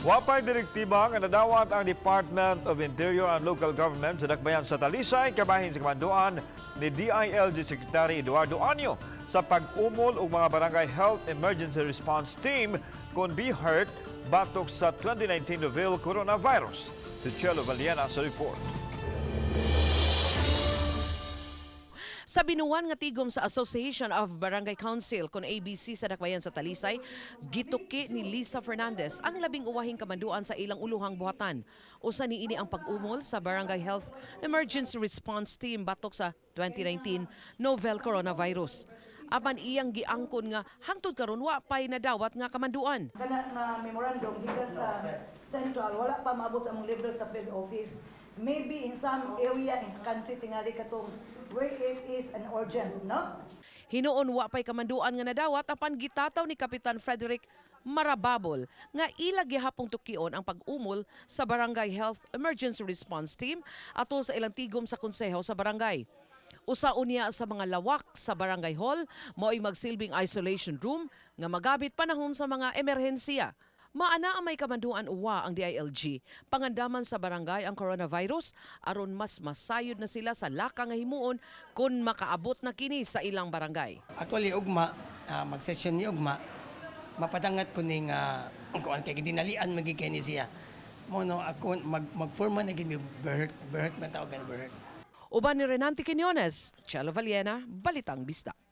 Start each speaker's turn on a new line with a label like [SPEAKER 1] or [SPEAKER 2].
[SPEAKER 1] Wapay direktiba nga nadawat ang Department of Interior and Local Government sa dakbayan sa Talisay kabahin sa kamanduan ni DILG Secretary Eduardo Año sa pag-umol og mga Barangay Health Emergency Response Team kon BHERT batok sa 2019 novel coronavirus. Si Chelo Valiena sa report.
[SPEAKER 2] Sa binuan nga tigom sa Association of Barangay Council kon ABC sa dakbayan sa Talisay, gituki ni Lisa Fernandez ang labing uwahing kamanduan sa ilang uluhang buhatan. Usa niini ang pag-umol sa Barangay Health Emergency Response Team batok sa 2019 novel coronavirus. Apan iyang giangkon nga hangtod karon wa pay nadawat nga kamanduan.
[SPEAKER 3] Kana nga memorandum gikan sa central, wala pa maabot sa among level sa field office. Maybe in some area in the country tingali katong where it is an urgent, no?
[SPEAKER 2] Hinuon wa pay kamanduan nga nadawat, apan gitataw ni Kapitan Frederick Marababol nga ila gihapong tukion ang pag-umol sa Barangay Health Emergency Response Team atol sa ilang tigom sa konseho sa barangay. Usa unya sa mga lawak sa barangay hall mao'y magsilbing isolation room nga magabit panahon sa mga emerhensiya. Maana ang may kamanduan uwa ang DILG. Pangandaman sa barangay ang coronavirus aron mas masayod na sila sa laka nga himuon kung makaabot na kini sa ilang barangay.
[SPEAKER 4] Actually, ugma, mag-session ni ugma, mapadangat ko ning kuan kay gidinalian magi kay ni siya. Mo no ako mag-forma na gid mi BHERT, BHERT man tawag, BHERT.
[SPEAKER 2] Uban ni Renante Quiñones, Chelo Valiena, Balitang Bisdak.